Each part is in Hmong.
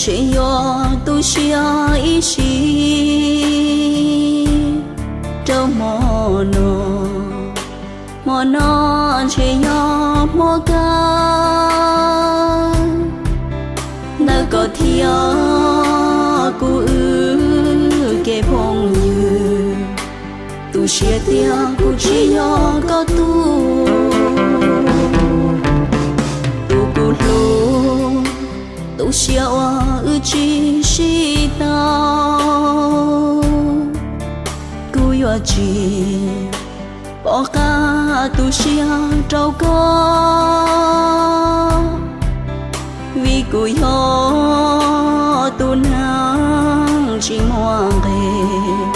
Tseem yuav tu siab ib sim rau hmo no, hmo no ntshe yog hmo kawg ntawm koj thiab kuv wb kev phooj ywg. Tu siab tias kuv tsis yog koj tug, tus kuv hlub, tu siab uas wb tsis sib tau. Kuv yuav tsis pom qab tu siab rau koj, vim kuv yog tus neeg tsis muaj nqis.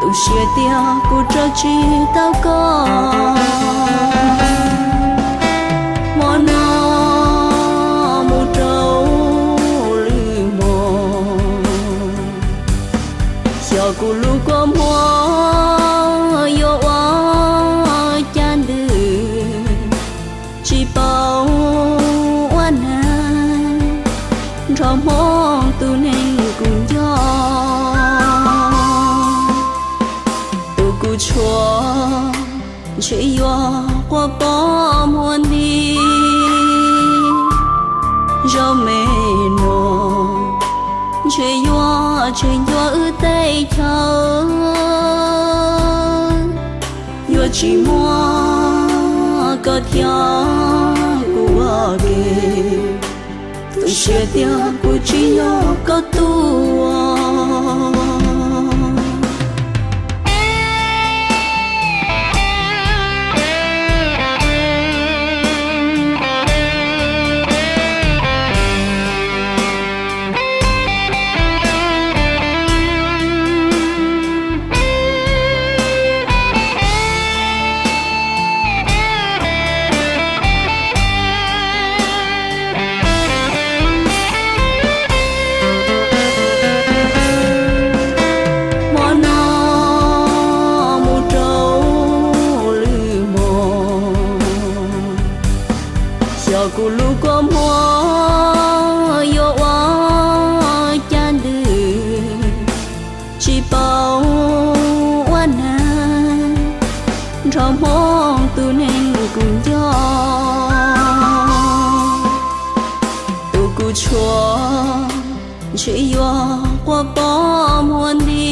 Tu siab tias kuv tso tsis tau koj, hmo no mus rau lwm hmo. Xyov kuv lub kua muag yuav ua cas ntws, tsis paub ua neeg nrog hmoob tus neeg kuv nco. Tus kuv tshuav ntshe yuav quaj poob muag nti. Zaum me no ntshe yuav tseg ncua wb tej chaw, yuav tsis muaj koj thiab kuv ua ke. Tu siab tias kuv tsis yog koj tug. Hmo no mus rau lwm hmo, xyov kuv lub kua muag yuav ua cas ntws, tsis paub ua neeg nrog hmoob tus neeg kuv nco. Tus kuv tshuav ntshe yuav quaj poob muag nti.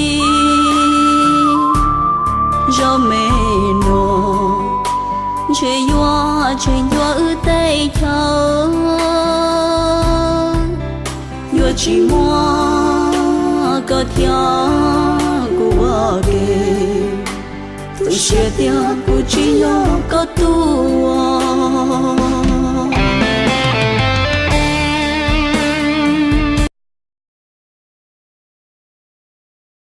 Zaum me no ntshe yuav tseg ncua wb tej chaw, yuav tsis muaj koj thiab kuv ua ke. Tu siab tias kuv tsis yog koj tug.